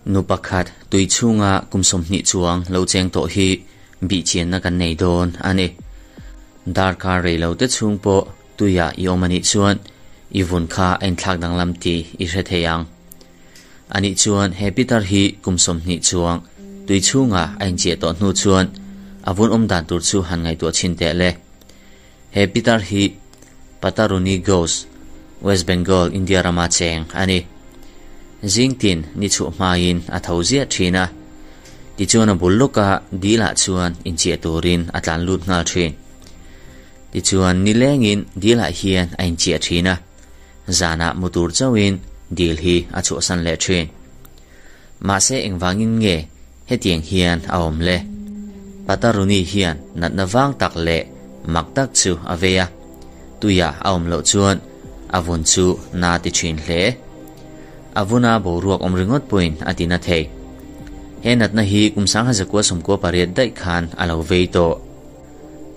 Nu pakhat tui chhunga kum 20 chuang lo cheng tawh hi bihchianna kan nei dawn a ni. Darkar rei lo te chhung pawh tuia i awm anih chuan i vun kha a inthlak danglam tih i hre thei ang. Anih chuan he pitar hi kum 20 chuang tui chhunga a inchiah tawh hnu chuan a vun awm dan tur chu han ngaihtuah chhin teh le. He pitar hi Pataruni Ghosh, West Bengal, India rama cheng a ni. Zing tin ni chhuah hmain a tho ziah thin a. Tichuan a bul lawka dilah chuan inchiah turin a tlan lut nghal thin. Tichuan nilengin dilah hian a inchiah thin a. Zanah mu tur chauhin dil hi a chhuahsan leh thin. Mahse engvangin nge hetiang hian a awm le? Pataruni hian natna vang tak leh mak tak chu a vei a. Tuia a awm loh chuan a vun chu na ti thin hle. A vuna boruak awm ringawt pawhin a ti na thei. He natna hi kum 1998 daih khan a lo vei tawh.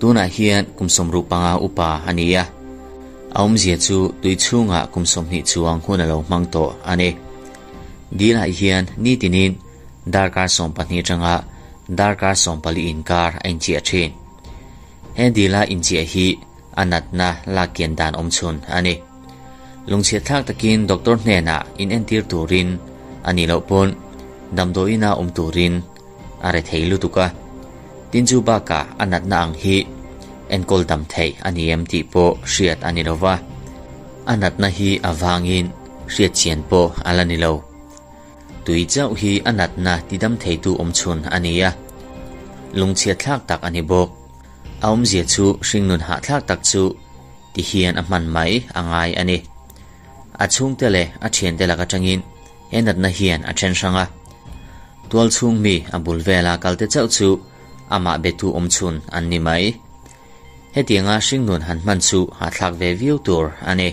Tunah hian kum 65 upa a ni a. A awmzia chu tui chhungah kum 20 chuang hun a lo hmang tawh a ni. Dilah hian nitinin darkar 12 atanga darkar 14 inkar a inchiah thin. He dila inchiah hi a natna lak kian dan awm chhun a ni. Lungchhiat thlak takin doctor hnenah in entir turin ani loh pawn damdawiina awm turin a re thei lutuk a. Tin chu bakah a natna ang hi enkawl dam thei a ni em tih pawh hriat a ni lova. A natna hi a vangin hriat chian pawh a la ni lo. Tui chauh hi a natna ti dam thei tu awm chhun a ni a. Lungchhiat thlak tak a ni bawk. A awmzia chu hringnun hah thlak tak chu ti hian a hman mai a ngai a ni. A chhungte leh a thiante lak atangin he natna hian a then hrang a. Tual chhung mi a bul vela kalte chauh chu amah betu awm chhun an ni mai. Hetianga hringnun han hman chu ha thlak ve viau tur a ni.